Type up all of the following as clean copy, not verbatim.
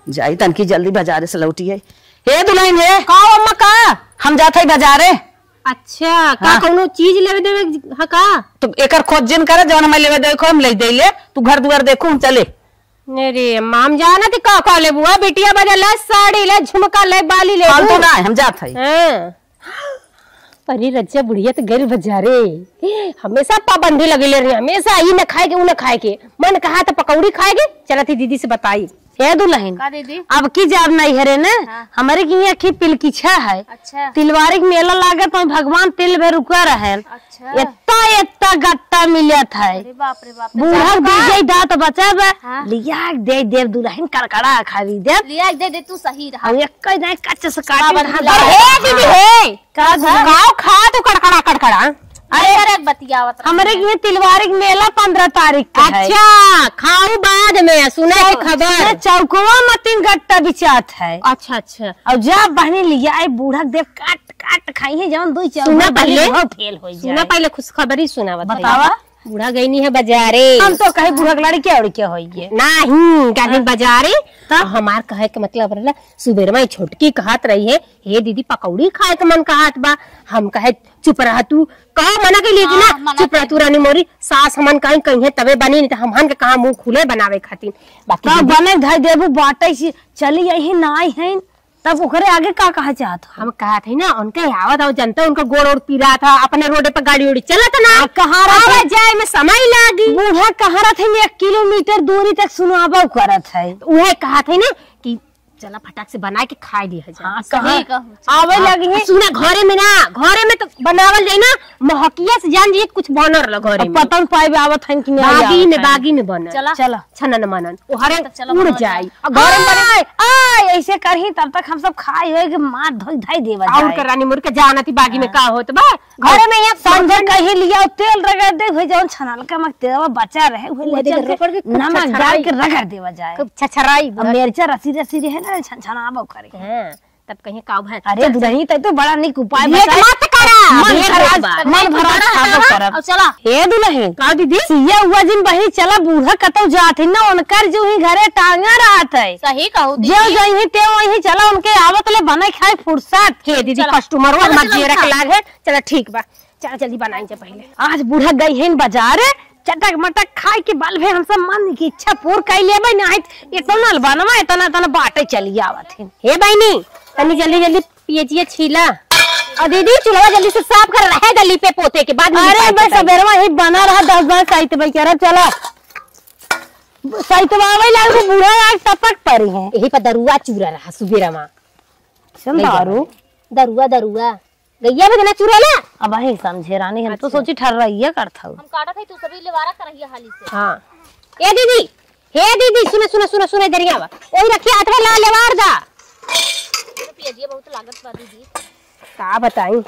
जाई तनकी जल्दी बाजारे से लौटी है। हे दुल्हन हे का अम्मा का हम जात है बाजारे। अच्छा का हाँ। कोनो चीज लेवे देवे ह का? तो एकर खोज जिन करे जवन हम लेवे देवे हम ले देले, तू घर दुआर देखू हम चले। अरे माम जाना ती का का ले बुआ बेटिया बाजार ले साड़ी ले झुमका ले बाली ले फालतू ना हम जात है। हां अरे रज्जा बुढ़िया तो गइल बाजारे, हमेशा पाबंदी लगेले रही, हमेशा ई न खाए के ऊ न खाए के, मन कहा तो पकौड़ी खाए के। चलत ही दीदी से बताई। हे दुल्हन दीदी अब की जाब नहीं हरे ने। हाँ। हमारे की यहाँ की पिलकिछा है। अच्छा। तिलवारी के मेला लागत और भगवान तिल भे रुका रहे। अच्छा। इतना इतना गट्टा मिलत है। अरे बाप रे बाप। बूढ़ा दे दांत बचाब। हाँ। लिया दे देव दुल्हन कड़कड़ा खावी देव। लिया दे दे तू सही रहा। हम एक नहीं कच्चे से काट। हे दीदी हे का खा तू कड़कड़ा कड़कड़ा। अरे अरे बतियावत हमारे ये तिलवारी मेला 15 तारीख के है। अच्छा खाऊ बाद में सुने के खबर। चौकवा में 3 गट्टा बिचात है। अच्छा अच्छा। और जब बहनी लिया आए बूढ़ा देव काट काट खाई है जवन दो सुना पहले फेल हो जाए। सुना पहले खुशखबरी सुना बतावा। बूढ़ा गई नहीं है बाजारे। हम तो कहे बूढ़ा लड़के और क्या होइए नहीं गाड़ी बाजारे। तो हमार कहे के मतलब रहला सुबेर में छोटकी कहत रही है हे दीदी पकौड़ी खाए के मन कहत बा। हम कहे चुप रहा तू कहा मना के लिए ना चुप रहा तू रानी मोरी सास हमन कहीं कहीं है तबे बनी नहीं तो हमन के कहा मुंह खुले बनावे खातिर। बाकी तो बने धर देबू बाटे चली यही नाई है तब ओकरे आगे का कहा चाहत। हम कहत है ना उनके आवत और जनता उनका गोड़ और पीरा था अपने रोड पे गाड़ी उड़ी चलत ना कहां रहा जाए में समय लागी। बूढ़ा कहां रहा थे 1 किलोमीटर दूरी तक सुनाबा करत है। उहे कहत है ना कि चला फटाक से बना के खाई दी है। हां कहां आवे लगी है सुना घरे में ना घरे में तो बनावल जाई ना महकिया से जान जी कुछ बनर ल घरे में पतंग पाइब आवत है कि नहीं। बागी में बागी में बनल चला चला छनन मनन ओ हरे उड़ उड़ जाई और घरे में आय आय ऐसे करही तब तक हम सब खाई होए के मार धोई धाई देवा और जाए। कर रानी मुर के जाना थी बागी में का होत बा घरे में यहाँ समझ कहीं लिया तेल रगड़ दे हो जौन छनल का मक तेलवा बचा रहे उहे ले चल के नमक डाल के रगड़ देवा जाए खूब छछराई अब मिर्चा रसी रसी रहे ना छनछनाबो करे। हां तब कहीं काव है। अरे दुल्हनी तय तो बड़ा निक उपाय भेंट बताए। मत करा मन भरा मन भरा खाबो करब। अब चला हे दुल्हन का दीदी सिया हुआ जिन बही चला बूढ़ा कतौ जात है ना उनकर जो ही घरे टांगा रहत है। सही कहू दीदी जो जही ते वही चला उनके आवत ले बने खाए फुर्सत। हे दीदी कस्टमर वो मत जेरा के लाग है। चला ठीक बा चला जल्दी बनाई जा पहले। आज बूढ़ा गई है बाजार चटक मटक खाए के बाल भे हम सब मन की इच्छा पूर कर लेबै नहीं इतना बनवा इतना इतना बाटे चली आवत है। हे बहनी तनी जल्दी जल्दी पियजिया छीला और दीदी चूल्हा जल्दी से साफ कर रहे गली पे पोते के बाद। अरे बस सबेरवा ही बना रहा 10 बार साहित भाई कह चला साहित आवे लाग बूढ़ा आज टपक पड़ी है। यही पर दरुआ चूरा रहा सुबेरवा दारू दरुआ दरुआ गैया में देना चूरा ला। अब वही समझे रानी हम तो सोची ठहर रही है करता हम काटा थे तू सभी लेवारा करहिया हाली से। हां ए दीदी हे दीदी सुने सुने सुने सुने दरिया बा ओई रखी हाथवा ला लेवार दा। पियजिया बहुत लागत बा दीदी का बताई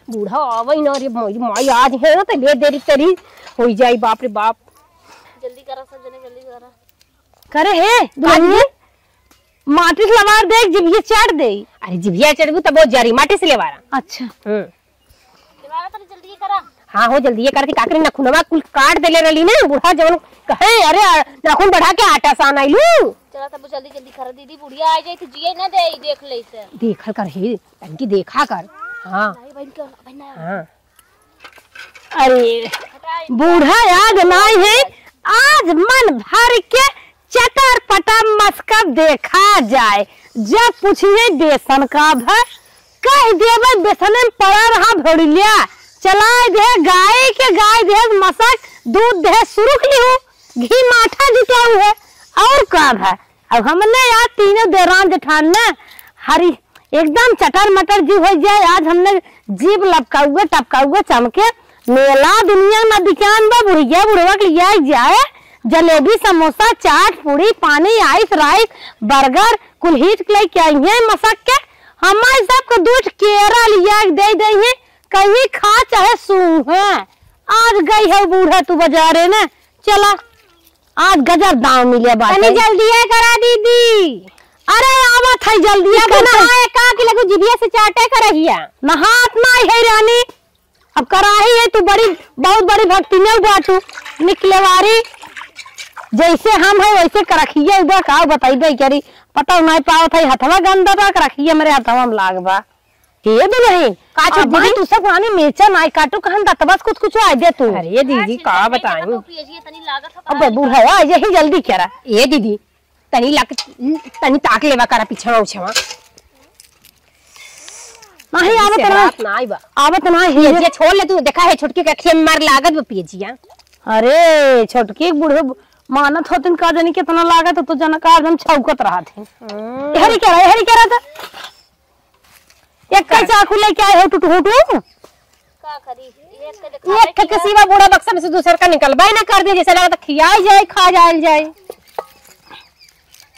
बूढ़ा आवई ना रे मोई माई आज है ना तो ले देरी तरी होई जाई बाप रे बाप। जल्दी करा सब जने जल्दी करा करे हे दुल्हन माटी से लवार देख जिभिया चढ़ दे। अरे जिभिया चढ़बू तब वो जरी माटी से लेवारा। अच्छा लेवारा तनी जल्दी करा। हां हो जल्दी ये करती काकरी नखुनवा कुल काट देले रहली ना बूढ़ा जवन कहे अरे नाखून बढ़ा के आटा सान आइलू। चला तब जल्दी जल्दी कर दीदी बुढ़िया आ जाई तो जिए ना दे देख लेते देखल कर हे तनकी देखा कर। हां नहीं बहन के बहन। हां अरे बूढ़ा याद नहीं है आज मन भर के चटर पटा मस्का देखा जाए। जब पूछिए बेसन का भर कह देवे बेसन में पड़ा रहा भोड़िया चलाए दे गाय के गाय दे मसक दूध दे सुरुक लिहू घी माठा जुटाऊ है और का है। अब हमने यार तीनों देरान जेठान ने हरी एकदम चटर मटर जी हो जाए। आज हमने जीभ लपका हुए टपका हुए चमके मेला दुनिया में दुकान बा बुढ़िया बुढ़वा के लिया जाए जलेबी समोसा चाट पूरी पानी आइस राइस बर्गर कुल हीट के लेके आई है मसक के। हमारे सबको दूध केरा लिया दे दे है कहीं खा चाहे सूहे। आज गई है बूढ़ा तू बाजारे ने चला आज गजब दाम मिले बात। तनी जल्दी है करा दीदी। अरे आवत है जल्दी है नहाए का कि लगू जिभिया से चाटे करहिया नहात ना है रानी अब कराही है तू बड़ी बहुत बड़ी भक्ति में बाटू निकलेवारी। जैसे हम है वैसे करखिया उबा का बताइबे करी पता नहीं पावत है हथवा गंदा बा करखिया मेरे हथवा में लाग बा। ये दुल्हन का का दीदी तू सब पुरानी मिर्चा नाई काटू कहन दतबस कुछ कुछ आ दे तू। अरे दीदी का बताई अब बूढ़ा आ यही जल्दी करा। ए दीदी तनी लक तनी ताक लेवा करा पीछवा उछवा नहीं आवत ना ना बा आवत ना ये छोड़ ले तू देखा है छोटकी के अखिया में मार लागत बा पियजिया। अरे छोटकी बूढ़े मानत होतिन का जानी कितना लागत तो जना का एकदम छौकत रहा थे। हरी कह रहा हरी कह रहा था एक का चाकू लेके आए हो टुटू टू का करी एक के देखा एक के सिवा बूढ़ा बक्सा में से दूसर का निकलबा ना कर दे जैसे लागत खियाई जाए खा जाए जाए।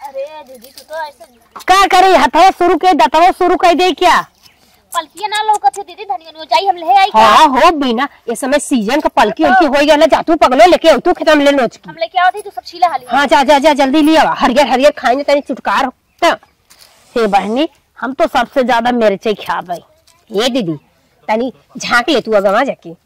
अरे दीदी तू तो ऐसे का करे हथवा शुरू के दतवा शुरू कर दे क्या पलकिया ना लौकत है दीदी धनिया नो जाई हम ले आई। हां हो बिना ये समय सीजन का पलकी उनकी होई गया ना जातू पगलो लेके आऊ तू खेतम ले नोच की हम लेके आवत ही तू सब छीला हाली। हां जा जा जा जल्दी ले आ हरियर हरियर खाई तनी चुटकार होता। हे बहनी हम तो सबसे ज्यादा मिर्ची खाबे। ये दीदी तनी झांक ले तू अगवा जाके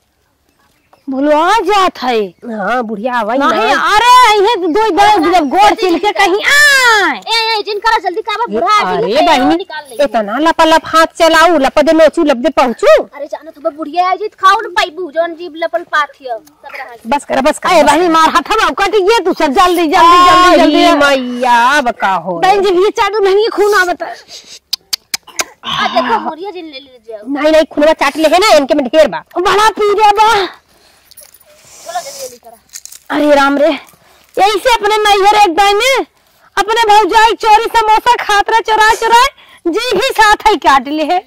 भुलवा जात है। हां बुढ़िया आवाई नहीं अरे ये दो दो जब गोड़ छिल के कहीं आए ए ए जिन करा जल्दी का बूढ़ा आ अरे बहनी इतना लपा लप हाथ चलाऊ लप दे नोचू लप दे पहुंचू। अरे जानो तो बुढ़िया आ जाई खाओ न पाइबू जोन जीभ लपल पाथियो सब रहा बस कर बस कर। ए बहनी मार हाथ में कट ये तू सब जल्दी जल्दी जल्दी जल्दी मैया अब का हो बहन जी ये चाटू नहीं खून आवत आ देखो मोरिया जिन ले ले जाओ। नहीं नहीं खुनवा चाट ले है ना इनके में ढेर बा बड़ा पी रे बा। चलो जल्दी जल्दी करा। अरे राम रे ऐसे अपने नैहर एक दाई में अपने भौजाई चोरी समोसा खातरा चुरा चुरा जी भी साथ ही काट ले है।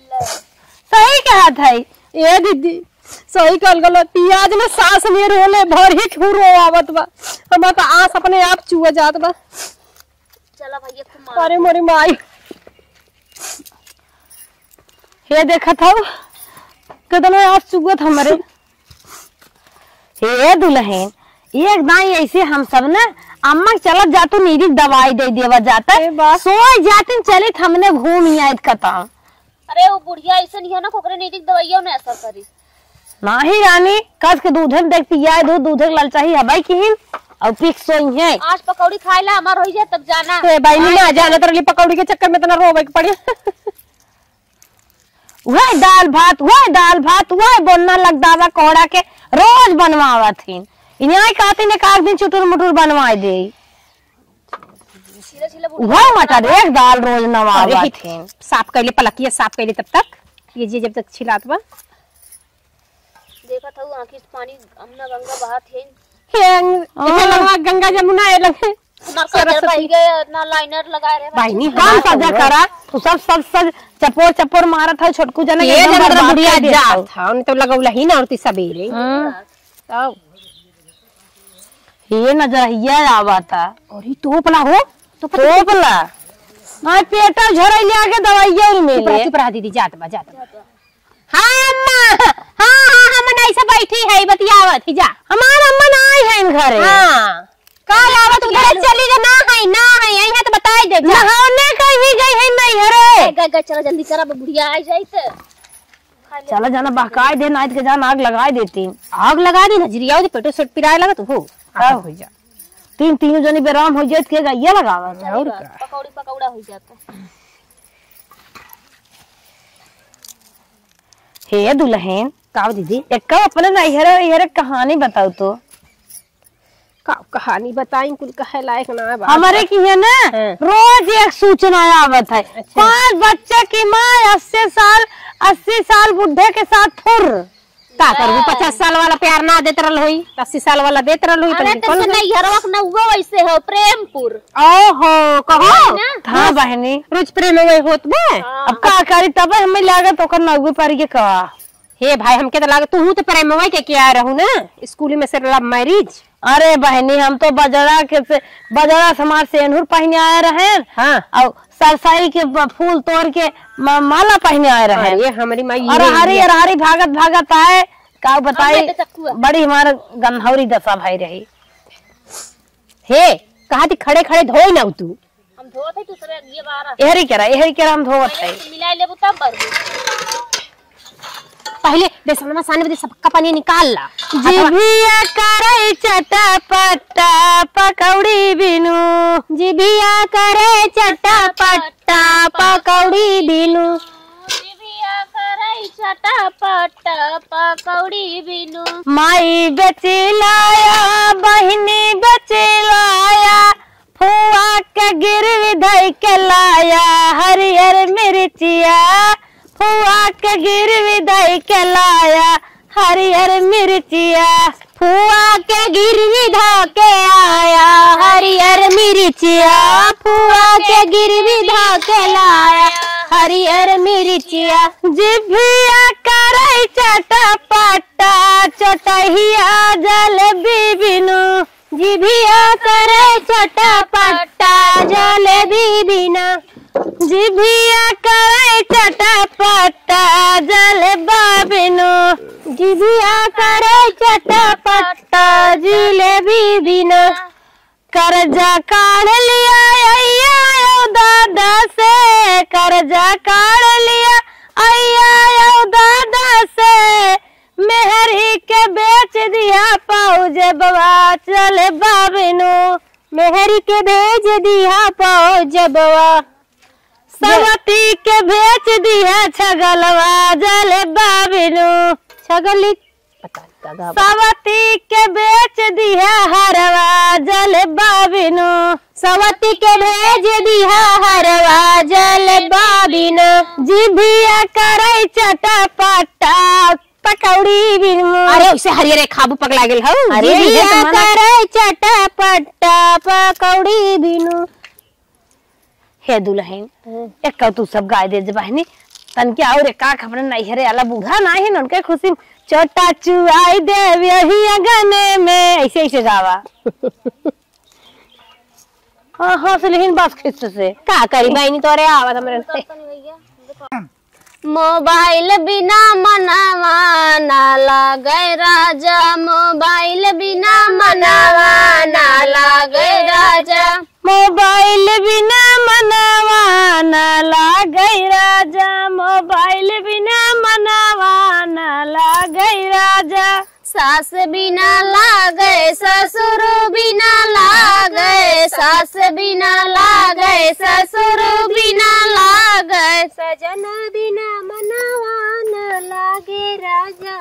सही कहा था ए दीदी सही कहल गलो प्याज में सास में रोले भर ही खुरो आवत बा हमरा तो आस अपने आप चुआ जात बा। चला भैया खूब मार। अरे मोरी माई हे देखत हो कितना आस चुगत हमरे। हे दुल्हन एक दाई ऐसे हम सब ना अम्मा चलत जातू नीरी दवाई दे देवा जाता सोए जातिन चलित हमने घूम आयत कता। अरे वो बुढ़िया ऐसे नहीं है ना कोकरे नीरी दवाइयो ने असर करी नाही रानी कस के दूध में देख पिया दूध दूध के ललचाही हबाई किहिन और पिक सोई है। आज पकौड़ी खाइला हमार होई जाए तब जाना। ए भाई ना जाना तरली पकौड़ी के चक्कर में तना रोवे के पड़ी। वह दाल भात वह दाल भात वह बोलना लग दावा कोड़ा के रोज बनवावत थीन इन्हें कहती ने काक दिन चुटुर मुटुर बनवाए दे वह मटर एक दाल रोज नवावत थीन। साफ कर ले पलकिया साफ कर ले तब तक ये जे जब तक छिलात बा देखत हूं आंखी से पानी अमना गंगा बहात है इसे लगवा गंगा जमुना ए लगे सरस्वती गए ना लाइनर लगाए रहे भाई कम सजा करा तू सब सब सब चपोर चपोर मारत है छोटकू जने ये जरा बुढ़िया जात था उन तो लगौला ही ना औरती सबेरे तब ये नजर ये आवता और ये तोपला हो तो तोपला ना पेटा झरई ले आके दवाइया मिले। चुप रहा दीदी जात बा जात बा। हां अम्मा हां हां हम नहीं सब बैठी है बतियावत ही जा हमार अम्मा ना आई है घरे। हां काल आवत उधर चली जा ना है यही तो बताई दे नहाने कहीं गई है नहीं हरे गए गए चलो जल्दी करा बुढ़िया आ जाई त चला जाना बहकाए दे नाइट के जान आग लगाए देती आग लगा दी नजरिया दे पेटो सेट पिराए लगा तो हो हो जा तीन तीनों जनी बेराम हो जात के गइया लगावा और का पकौड़ी पकौड़ा हो जाता। हे दुल्हन का दीदी एक अपने नैहर नैहर कहानी बताओ तो का कहानी बताई कुल कहे लायक ना बा हमारे की है ना हाँ। रोज एक सूचना आवत है। अच्छा। 5 बच्चे की माँ 80 साल बुढ़े के साथ फुर का करबू 50 साल वाला प्यार ना देत रहल होई 80 साल वाला देत रहल होई। अरे तो नैहरवा के नौवा वैसे हो प्रेमपुर। ओहो कहो हां बहनी रोज प्रेम होए होत बे अब का करी तब हमें लागत ओकर नौवे पर के का हे भाई हमके तो लागत तू तो प्रेम होए के क्या रहू ना स्कूल में से लव मैरिज। अरे बहनी हम तो बजरा के से बजरा समाज से एनहुर पहने आए रहे। हाँ। और सरसाई के फूल तोड़ के माला पहने आए रहे। ये हमारी माई और हरी हरी भागत भागत आए का बताई बड़ी हमारे गंधौरी दशा भाई रही। हे कहा थी खड़े खड़े धोई ना तू हम धोत है तू सब ये बारा एहरी करा हम धोवत है मिला लेबू तब बरबू। पहले बेसनवा साने बदे सबका पानी निकाल ला। जिभिया करे चटपटा पकौड़ी बिनु, जिभिया करे चटपटा पकौड़ी बिनु, जिभिया करे चटपटा पकौड़ी बिनु। माई बेचिलाया बहिनी बेचिलाया, फुआ के गिरवी धई के लाया हरियर मिर्चिया, फुआ के गिरवी धई के लाया हरियर मिर्चिया, फुआ के गिरवी ध के आया हरियर मिर्चिया, फुआ के गिरवी ध के लाया हरियर मिर्चिया। जिभिया करे चटपटा चटहिया जलेबी बिनु, जिभिया करे चटपटा जलेबी बिना, जिभिया करे चटपटा जलेबा बिनु, जिभिया करे चटपटा जलेबी बिना। कर्जा काढ़ लिया अय्या यो दादा से, कर्जा काढ़ लिया अय्या यो दादा से, मेहरी के बेच दिया पाउजे बवा चले बाबिनु, मेहरी के भेज दिया पाउजे बवा, सवती के बेच दिया छगलवा जले बाबिनु, छगली सवती के बेच दिया हरवा जले बाबिनु, सवती के भेज दिया हरवा जले बाबिनु। जिभिया करे चटपटा पकौड़ी बिनु। अरे उसे हरियर खाबू पकड़ा गेल हौ। अरे जिभिया करे चटपटा पकौड़ी बिनु। हे दुल्हन एक तू सब गाय दे जे बहनी तन के और का खबर नहीं हरे अला बूढ़ा ना है उनके खुशी चोटा चुआई देव यही अगने में ऐसे ऐसे गावा। हां हां से लेकिन बस खिस से का करी बहनी तोरे आवत हमरे। मोबाइल बिना मनावा ना लागे राजा, मोबाइल बिना मनावा ना लागे राजा, मोबाइल बिना मनावा ना लागे राजा, मोबाइल बिना मनावा ना लागे राजा। सास बिना लागे ससुर बिना लागे, सास बिना लागे ससुर बिना लागे, सजन बिना मनावा ना लागे राजा,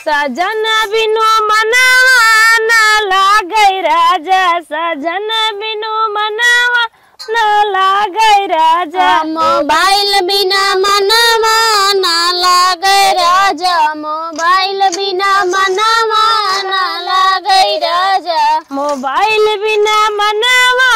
सजन बिनु मनावा ना लागे राजा, सजन बिनु मनावा ना लागे राजा। मोबाइल बिना मनावा ना लागे राजा, मोबाइल बिना मनावा ना लागे राजा, मोबाइल बिना मनावा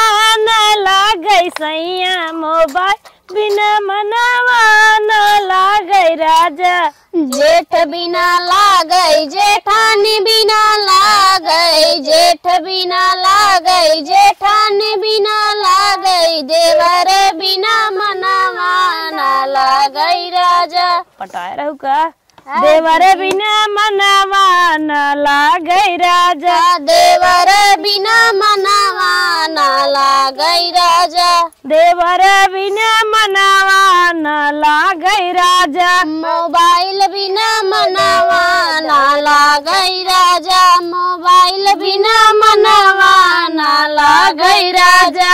ना लागे सैया, मोबाइल बिना मनावा ना लागे राजा। जेठ बिना लागे जेठानी बिना लागे, जेठ बिना लागे जेठानी बिना लागे, देवर बिना मनावा ना लागे राजा। पटाए रहू का देवर बिना मनावा ना लागे राजा, देवर बिना मनावा ना लागे राजा, देवर बिना मनावा ना लागे राजा। मोबाइल बिना मनावा ना लागे राजा, मोबाइल बिना मनावा ना लागे राजा,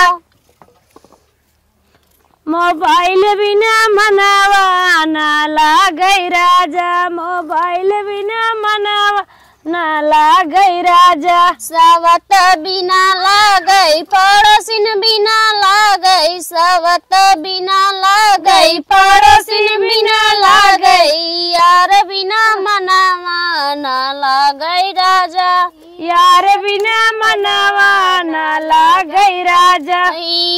मोबाइल बिना मनावा ना लागे राजा, मोबाइल बिना मनावा ना लागे राजा। सवत बिना लागे पड़ोसिन बिना लागे, सवत बिना लागे पड़ोसिन बिना लागे, यार बिना मनावा ना लागे राजा, यार बिना मनावा ना लागे राजा,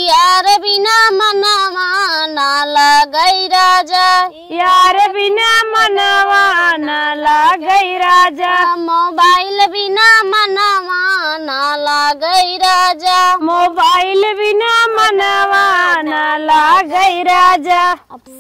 यार बिना मनावा ना लागे राजा, यार बिना मनावा ना लागे राजा। मोबाइल बिना मनावा ना लागे राजा, मोबाइल बिना मनावा ना लागे राजा।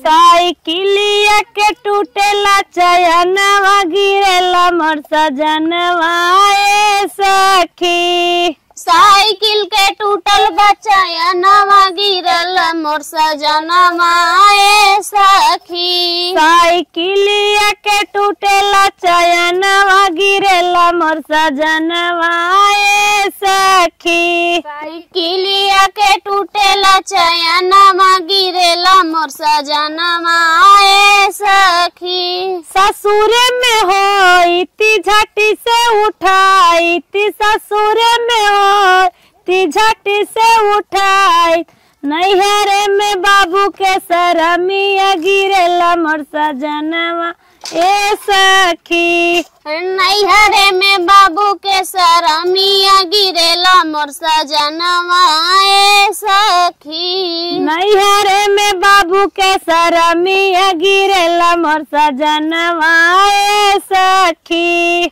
साइकिलिया के टूटेला चयनवा गिरेला मोर सजनवा ए सखी। साइकिल के टूटल बचाया नवा गिरल मोर सजनवा ए सखी। साइकिलिया के टूटेला चयनवा गिरेला मोर सजनवा ए सखी। साइकिलिया के टूटेला चयनवा गिरेला मोर सजनवा ए सखी। ससुर में होई झटी से उठाई, ससुर में होई झटी से उठाई, नैहरे में बाबू के सरमिया गिरेला मोर सजनवा ए सखी। नैहरे में बाबू के सरमिया गिरेला मोर सजनवा ए सखी। नैहरे में बाबू के सरमिया गिरेला मोर सजनवा ए सखी।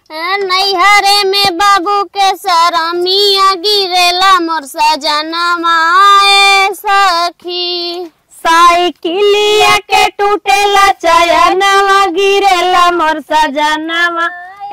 नैहरे में बाबू के सरमिया गिरेला मोर सजनवा ए सखी। साइकिलिया के टूटेला चयनवा गिरेला मोर सजनवा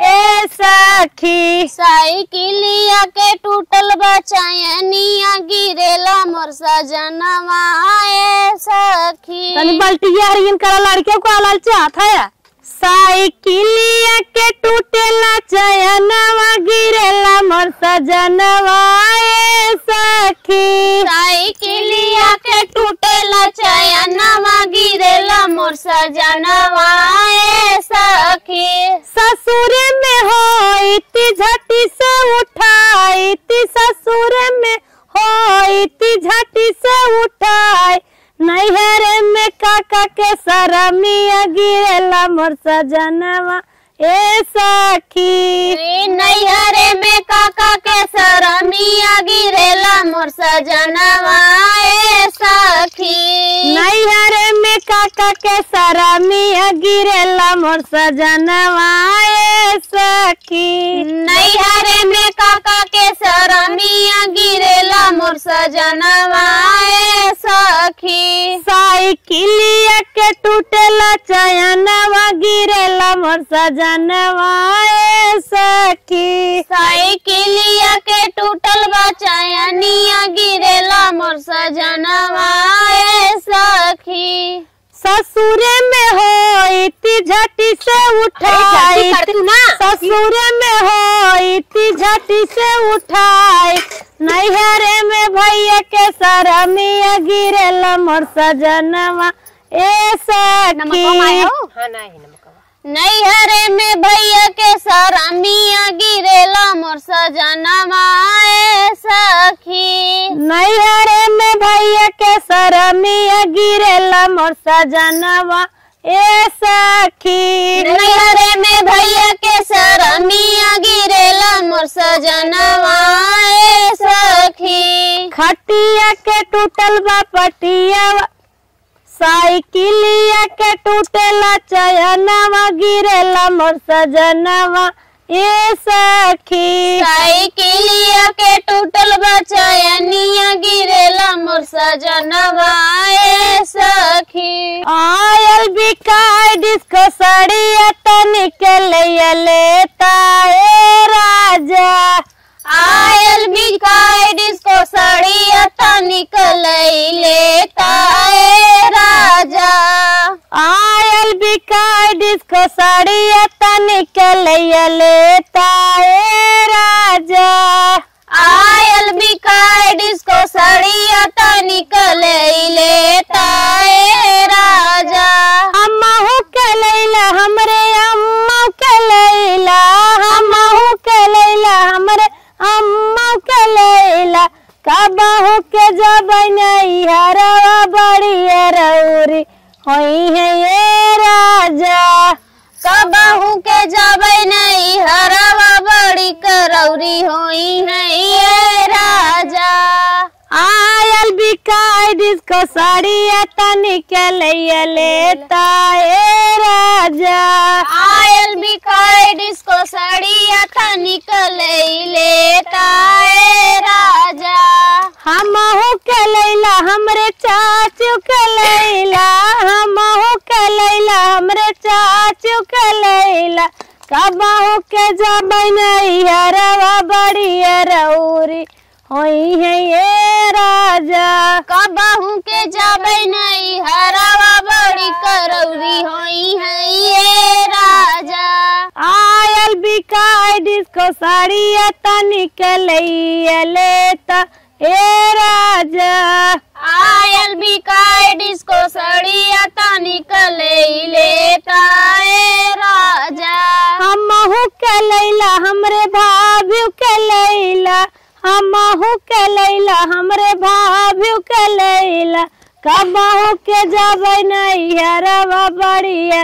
ए सखी। साइकिलिया के टूटल बचयनिया गिरेला मोर सजनवा ए सखी। तनी बाल्टिया हरियन करा लड़के को आलाल चाहत है। साइकिलिया के टूटेला चयनवा गिरेला मोर सजनवा ए सखी। साइकिलिया के टूटेला चयनवा गिरेला मोर सजनवा ए सखी। ससुर में होई झटी से उठाई, ससुर में होई झटी से उठाई, नैहरे में काका के सरमिया गिरेला मोर सजनवा ए सखी। नैहरे में काका के सरमिया गिरेला मोर सजनवा ए सखी। नैहरे में काका के सरमिया गिरेला मोर सजनवा ए सखी। नैहरे में काका के सरमिया गिरेला मोर सजनवा ए सखी। साइकिलिया के टूटेला चयनवा गिरेला मोर सजनवा ए सखी। साइकिलिया के टूटल बचयनिया गिरेला मोर सजनवा ए सखी। ससुर में होई झटी से उठाई, ससुर में होई झटी से उठाई, नैहरे में भैया के सरमिया गिरेला मोर सजनवा ए सखी। नैहरे में भैया के सरमिया गिरेला मोर सजनवा ए सखी। नैहरे में भैया के सरमिया गिरेला मोर सजनवा ए सखी। नैहरे में भैया के सरमिया गिरेला मोर सजनवा ए सखी। खटिया के टूटल बा पटिया, साइकिलिया के टूटेला चयनवा गिरेला मोर सजनवा ए सखी। साइकिलिया के टूटल बा चयनिया गिरेला मोर सजनवा ए सखी। आयल बिकाय डिस्को सड़िया तनिक ले लेता ए राजा। आयल बिकाय डिस्को सड़िया तनिक लेता ए राजा। आयल बिकाय डिस्को सड़िया तनिक लेता ए राजा। आयल बिकाय डिस्को सड़िया तनिक लेता ए राजा। अम्माहू के लैला हमरे अम्मा के लैला, अम्माहू के लैला हमरे अम्मा के लैला, कबहू के जब नैहरवा बड़ी रौरी होई है ये राजा। कबहू के जब नैहरवा बड़ी करौरी होई है ये राजा। आयल बिकाय डिस्को साड़िया तनिक लेता ए राजा। आयल बिकाय डिस्को साड़िया तनिक लेता ए राजा। हमहू के लैला हमरे चाचू के लैला, हमहू के लैला हमरे चाचू के लैला, कबहू के जब नैहरवा बड़ी रौरी होई है ये राजा। कबहू के जाबे नहीं हरावा बड़ी करौरी होई है ये राजा। आयल बिकाय डिस्को साड़िया तनिक लेता ए राजा। आयल बिकाय डिस्को साड़िया तनिक लेता ए राजा। हमहू के लैला हमरे भाभी के लैला, हमहू के लैला हमरे भाभी के लैला, कबहू के जाबे नहीं हरवा बड़िया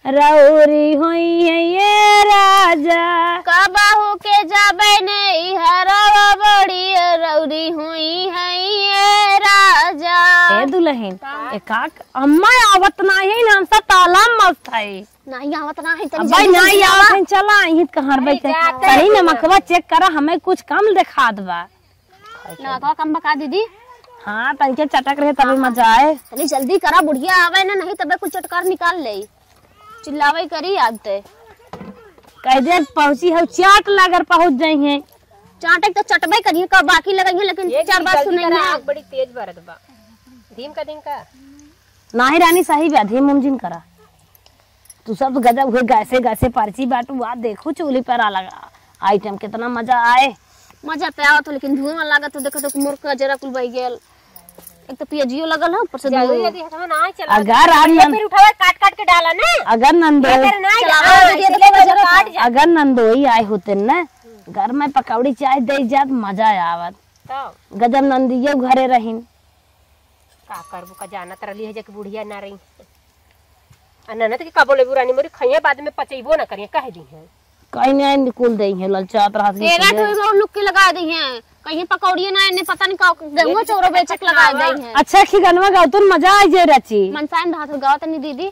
रौरी होई है ये राजा। कबहू के जाबे नहीं हरवा बड़िया रौरी हुई है ये राजा। ए दुल्हन एकाक अम्मा आवत नाही हम सब ताला मस्त है नहीं आवत नाही तनी भाई नहीं आवत है चला आई कहां बैठे तनी नमकवा चेक करा हमें कुछ कम दिखा दबा। नमकवा कम बका दीदी। हां तनके चटक रहे तभी मजा आए। तनी जल्दी करा बुढ़िया आवे ना नहीं तबे कुछ चटकार निकाल ले चिल्लावे करी आते कह दे पहुंची हो चाट लागर पहुंच जाई है। चाटक तो चटबे करिए का बाकी लगाइए लेकिन चार बार सुनई आग बड़ी तेज बरत बा धीम का धीम का नाही रानी सही बा धीम मुमजिन करा तू सब गजब हुए गैसे गैसे पर्ची बाटू आ देखो चूल्ही पर आ लगा आइटम कितना मजा आए। मजा पे आवत लेकिन धुआं लागत तो देखो तो मोर का जरा कुल बह गेल। एक तो पियाजियो लगल है ऊपर से यदि हम ना चला अगर फिर उठावा काट काट के डाला ना। अगर अगर नंदोई आए होते ना घर में पकौड़ी चाय दे जात मजा आवत। तो गजब नंदियो घरे रहिन का करबू का जानत रहली है जे बुढ़िया ना रही ननद के का बोले बुरानी मोरी खइया बाद में पचैबो ना करिए कह दी है कहीं नहीं निकुल दई है ललचात रहत तेरा तो लुक के लगा दी है कहीं पकौड़ी ना ने पता नहीं का गेहूं चौरो बेचक लगा दी है। अच्छा खिगनवा गाओ तो मजा आ जाए रची मनसान रहत गाओ तनी दीदी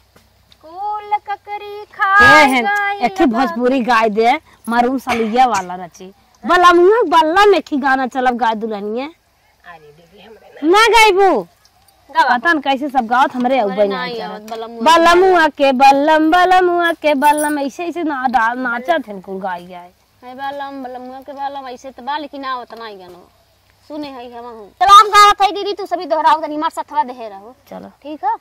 कुल ककरी खा गई एक भोजपुरी गाय दे मारूम सलिया वाला रची बला मुंह बल्ला में खी गाना चलब गाय दुल्हनिया। अरे दीदी हमरे ना गाइबू पता न कैसे सब गावत हमरे औबे नहीं बलमुआ के बल्लम बलमुआ के बल्लम ऐसे ऐसे ना नाचत हन कुल गाय गाय है बलम बलमुआ के बलम ऐसे त बा लेकिन आवत नहीं गानो सुने है हम हूं। चलो हम गावत है दीदी तू सभी दोहराओ तनी मार सथवा देहे रहो। चलो ठीक है।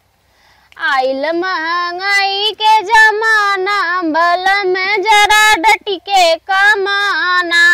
आइल महंगाई के जमाना बलम जरा डटी के कमाना।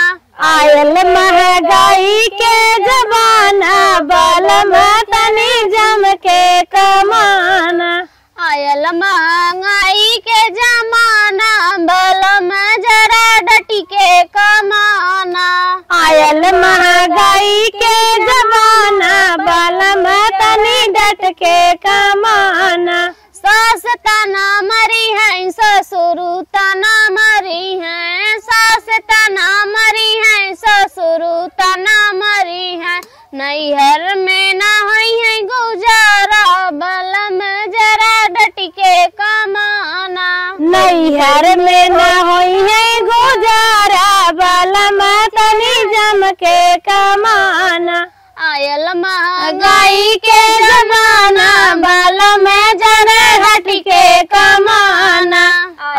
आयल महंगाई के जमाना बलम तनी जम के कमाना। आयल महंगाई के जमाना बलम जरा डटी के कमाना। आयल महंगाई के जमाना बलम तनी डट के कमाना। सास ताना मरी है ससुर ताना मरी है, सास ताना मरी है ससुर ताना मरी है, नैहर में ना हुई है गुजारा बलम जरा डट के कमाना। नैहर में ना हुई है गुजारा बलम तनी जम के कमाना। आयल महंगाई के जमाना बलम जरा हट के कमाना।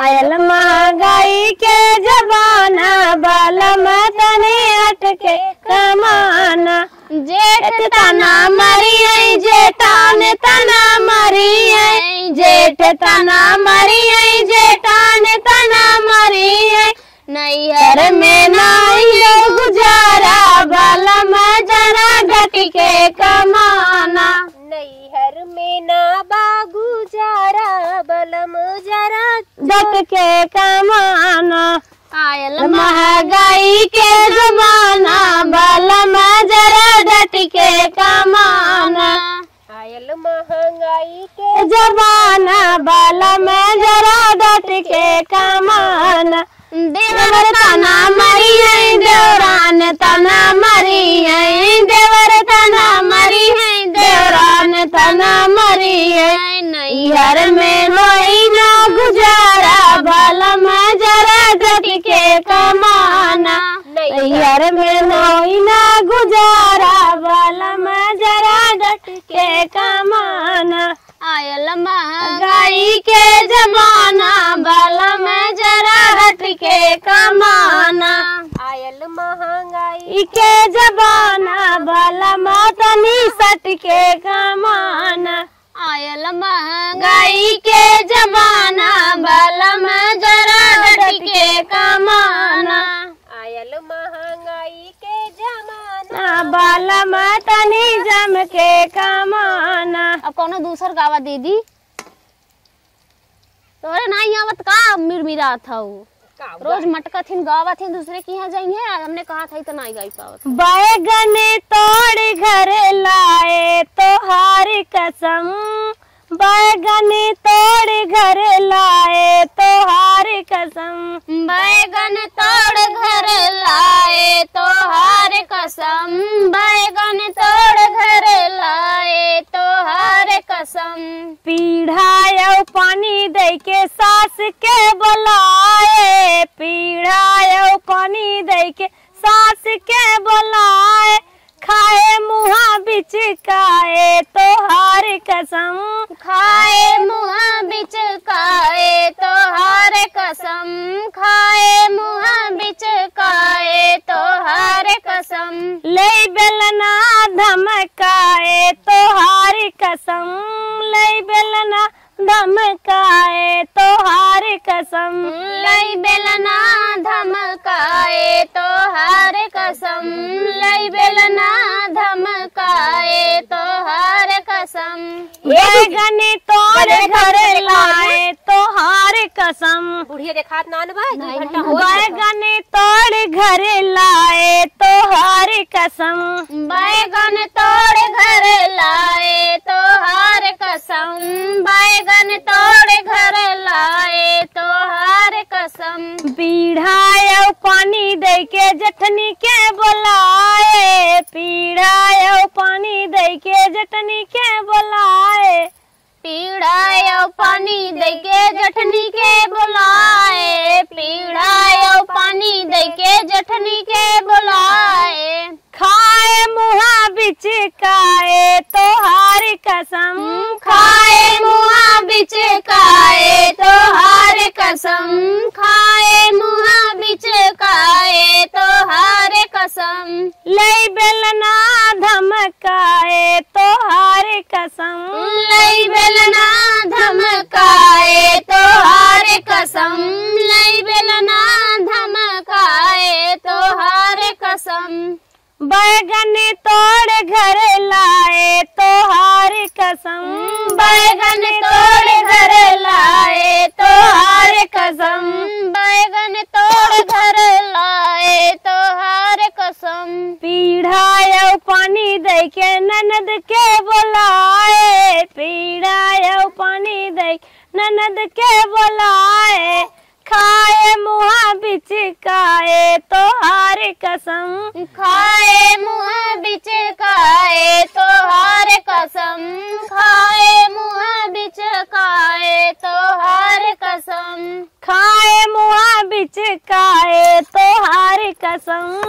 आयल महंगाई के जमाना बलम तनी हट के कमाना। जेठ तना मरी है जेठान तना मरी है, जेठ तना मरी है जेठान तना मरी है, नैहर में नहीं गुजारा बलम जरा डट के कमाना। नैहर में ना बागुजारा बलम जरा डट के कमाना। आयल महंगाई के जमाना बलम जरा डट के कमाना। आयल महंगाई के जमाना बलम जरा डट के कमाना। देवर तना मरी है देवरान तना मरी है, देवर तना मरी है देवरान तना मरी है, नैहर में नोई ना गुजारा बलम जरा डट के कमाना। नैहर में नोई ना गुजारा बलम जरा डट के कमाना। आयल महंगाई के जमाना बलम जरा डट के कमाना। आयल महंगाई इके जबाना बाला मातनी सट के कमाना। आयल महंगाई के जमाना बालम जरा डट के कमाना। आयल महंगाई के जमाना बालम तनी जम के कमाना। अब कोनो दूसर गावा दीदी तोरे नहीं आवत का मिरमिरा था वो रोज मटका थीन गावा थीन दूसरे की यहाँ जाइए। आज हमने कहा था तो नहीं गाई पावत। बैगन तोड़ घर लाए तोहार कसम, बैगन तोड़ घर लाए तोहार कसम, बैगन तोड़ घर लाए तोहार कसम, बैगन तोड़ घर लाए तोहार कसम। पीढ़ा पानी दे के सास के बुलाए, पीढ़ा पानी दे के सास के बुलाए, खाए मुहा बिचकाए तोहार कसम, खाए मुहा बिचकाए तोहार कसम, खाए मुहा बिचकाए तोहार कसम। ले बेलना धमकाए तोहार कसम, ले बेलना धमकाए तोहार कसम, लई बेलना धमकाए तोहार कसम, लई बेलना धमकाए तोहार कसम। बैगन तोड़ घर लाए तोहार कसम, बुढ़िया देखात नान भाई 2 घंटा हो। बैगन तोड़ घर लाए तोहार कसम, बैगन तोड़ घर लाए तोहार कसम, बैगन तोड़ घर लाए तोहार कसम। पीढ़ा पानी दे के जठनी के बुलाए, पीढ़ा पानी दे के जठनी के बुलाए, पीढ़ा पानी दे के जठनी के बुलाए, पीढ़ा पानी दे के जठनी के बुलाए। खाए मुहा बिचकाए तोहार कसम, खाए मुहा बिचकाए तोहार कसम, खाए मुहा बिचकाए तोहार कसम। लई बेलना धमकाए तोहार कसम, लई बेलना धमकाए तोहार कसम, लई बेलना धमकाए तोहार कसम। बैगन तोड़ घर लाए तोहार कसम, बैगन तोड़ घर लाए तोहार कसम, बैगन तोड़ घर लाए तोहार कसम। पीढ़ा पानी दे के ननद के बुलाए, पीढ़ा पानी दे ननद के बुलाए, खाए मुहा बिचकाए तोहार कसम, खाए मुहा बिचकाए तोहार कसम, खाए मुहा बिचकाए तोहार कसम, खाए मुहा बिचकाए तोहार कसम,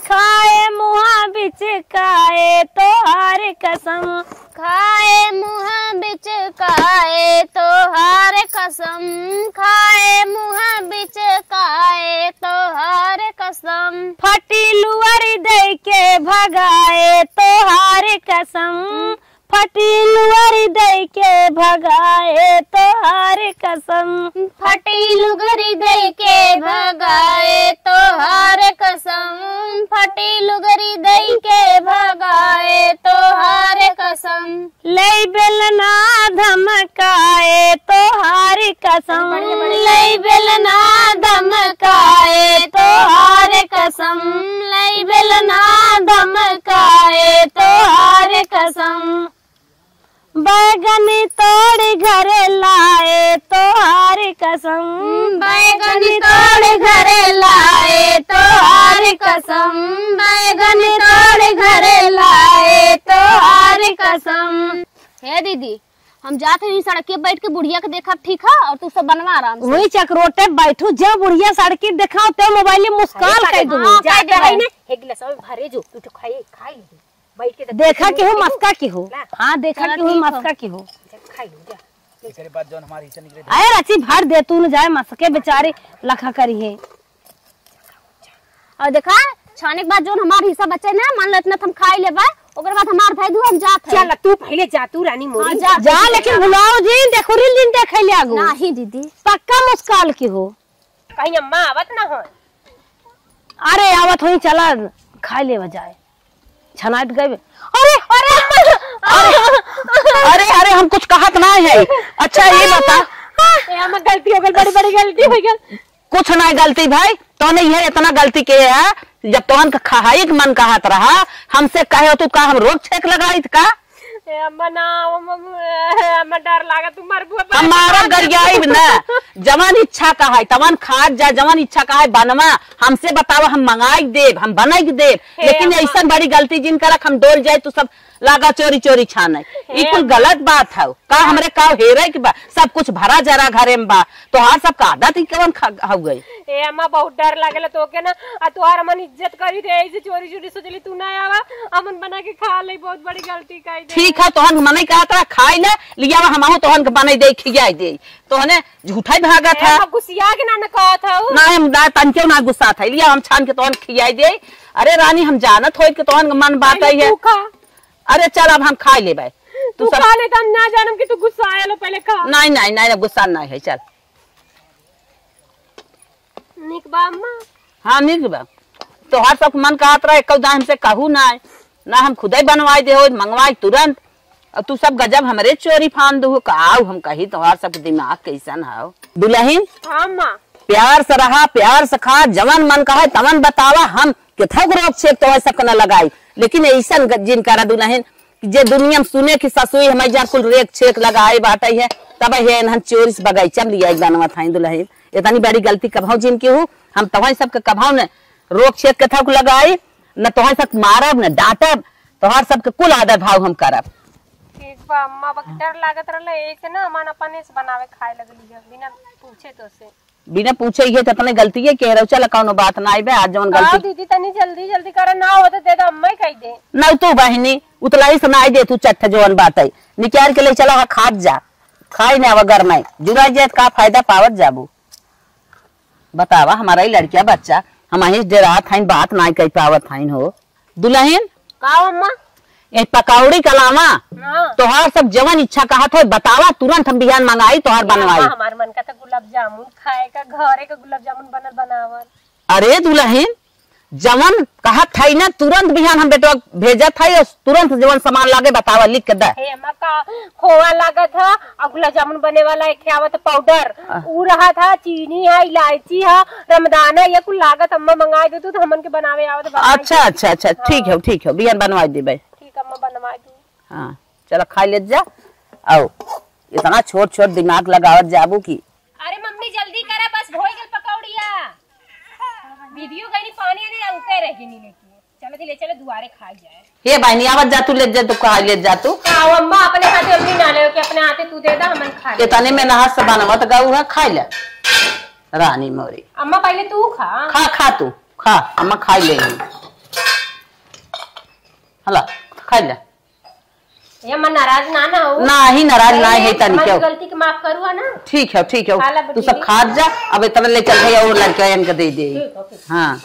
खाए मुहा बिचकाए तोहार कसम, खाए मुहा बिचकाए तोहार कसम, खाए मुहा बिचकाए तोहार कसम। फटी लुअर दे के भगाए तोहार कसम, फटी लुअर दे के भगाए तोहार कसम, फटी लुगरी दे के भगाए तोहार कसम, फटी लुगरी दे के भगाए तोहार कसम। लई बेलना धमकाए तोहार कसम, लई बेलना धमकाए तोहार कसम, लई बेलना धमकाए तोहार कसम। बैगन तोड़ घर लाए तोहार कसम, बैगन तोड़ घर लाए तोहार कसम, बैगन तोड़ घर लाए तोहार कसम। हे दीदी हम जाते हैं सड़क के बैठ के बुढ़िया के देखा ठीक है, और तू सब बनवा आराम से। वही चकरोटे बैठू, जब बुढ़िया सड़क दिखाओ तो मोबाइल में मुस्कान कह दूं। जाते है ना एक गिलास में भरे जो तू तो खाई खाई बैठ के देखा के हो मस्का की हो। हां देखा के हो मस्का की हो, खाई जा। एकरे बाद जोन हमारी हिस्सा निकले। अरे रची भर दे तू न जाए मस्के बेचारे लखा करी है। और देखा छाने के बाद जोन हमार हिस्सा बचे ना मान लो इतना हम खाई लेबा, ओकर बाद हमार भाई दू हम जात है। चल तू पहले जा तू रानी मोरी। जा, जा लेकिन भुलाओ जी देखो रील दिन देखे ले आगू। नहीं दीदी पक्का मुस्काल की हो, कहीं अम्मा आवत ना हो। अरे आवत होई, चला खाई ले जाए छनाट गए। अरे अरे अरे अरे अरे हम कुछ कहत ना है। अच्छा ये बता, अम्मा गलती हो गई, बड़ी बड़ी गलती हो गई। कुछ ना गलती भाई तो नहीं है, इतना गलती के है जब तोहन का खाई के मन कहत रहा हमसे कहे तो का हम रोक छेक लगाई का? अम्मा ना अम्मा डर लागा तू मरबू। हमारा गरियाई ना, जवन इच्छा का है तवन खात जा, जवन इच्छा का है बनवा हमसे बतावा, हम मंगाई देब हम बनाई देब, लेकिन ऐसा बड़ी गलती जिन करक हम डोल जाए तो सब लागा चोरी चोरी छाने, ई कुल गलत बात है। का हमरे का हेरे के बा, सब कुछ भरा जरा घरे में बा, तोहार सब का आदत ही कवन हो गई। ए अम्मा बहुत डर लागेला तोके ना, आ तोहार मन इज्जत करी थे ऐसे चोरी चोरी सोचली तू ना आवा हमन बना के खा ले, बहुत बड़ी गलती कई दे। ठीक है तोहन मने कहा था खाई ले लियावा हमहु तोहन के बनाई दे खियाई दे, तोहने झूठा ही भागा था। गुस्सिया के ना न कहा था ना हम ना तनके ना गुस्सा था, लिया हम छान के तोहन खियाई दे। अरे रानी हम जानत होई के तोहन मन बात है। अरे चल अब हम खा लेबे, तू खा ले हम ना जानम कि तू गुस्सा आयल पहले खा। नहीं नहीं नहीं गुस्सा नहीं है, चल निक बा अम्मा। हां निक बा, तोहार सब मन कहत रहे कौ दाम से कहू ना ना हम खुदे बनवाई दे हो मंगवाई तुरंत, और तू सब गजब हमरे चोरी फान दू काऊ हम कही तोहार सब दिमाग कैसन हौ। दुल्हन हां अम्मा प्यार से रहा प्यार से खा, जवन मन कहे तवन बतावा, हम केथक रोक छेक तो सब न लगाई, लेकिन ऐसा जिन करा दुल्हन जे दुनिया में सुने की ससुई हमारे जा कुल रेक छेक लगाए बाटे है, तब है हम चोरी से बगीचा में लिया बनवा था दुल्हन। इतनी बड़ी गलती कभाव जिन की हूँ हम तोहार सबके कभाव न रोक छेक के थक लगाई न तोहार सब मारब न डांटब, तोहार सबके कुल आदर भाव हम करब। ठीक बा अम्मा, बक डर लागत रहले ऐसे ना मन अपने से बनावे खाए लगली है बिना पूछे तो से, बिना पूछे ये तो अपने गलती है कह रहो चल कौनो बात ना आइबे आज जवन गलती। दीदी तनी जल्दी जल्दी कर ना हो तो दे दे अम्मा ही कह दे ना तू बहिनी उतला ही सुनाई दे तू चट्ठ जवन बात है निकाल के ले चला खात जा, खाई ना आवा घर में जुड़ा जाए का फायदा पावत जाबू। बतावा हमारा ही लड़किया बच्चा हम ही डरात हईन बात ना कह पावत हईन हो। दुल्हन का अम्मा ये पकौड़ी कलावा तोहार सब जवन इच्छा कहत हो बतावा तुरंत हम बिहान मंगाई तोहार बनवाई। हमार मन का तो गुलाब जामुन खाए का, घरे का गुलाब जामुन बनल बनावल। अरे दुल्हन जवन कहत थई ना तुरंत बिहान हम बेटवा भेजत थई और तुरंत जवन सामान लागे बतावा लिख के दे। हे अम्मा का खोवा लागत है और गुलाब जामुन बने वाला एक आवत पाउडर ऊ रहा था, चीनी है, इलायची है, रमदाना ये कुल लागत अम्मा मंगाई दे तू तो हमन के बनावे आवत। अच्छा अच्छा अच्छा ठीक है ठीक है बिहान बनवाई देबे। ठीक अम्मा बनवा दू। हां चलो खा ले जा, आओ इतना छोट छोट दिमाग लगावत जाबू की। अरे मम्मी जल्दी करा बस होई गेल पकौड़िया, वीडियो गई पानी ने अंते रह गई लेके चलो ले चलो दुआरे खा जाए। हे बहनी आवत जा तू ले जा तू खा ले जा तू। आओ अम्मा अपने हाथे जल्दी ना ले के अपने हाथे तू दे दा हमन खा ले। इतने में नहा से बनवत गाऊ है खा ले रानी मोरी। अम्मा पहले तू खा खा खा तू खा अम्मा खा ले हला खा ले। ये मन नाराज ना ना हो ना ही नाराज ना है तनी क्यों गलती के माफ करू है ना। ठीक है तू सब खा जा, अब इतना ले चल भैया और लड़का इनके दे दे। हां।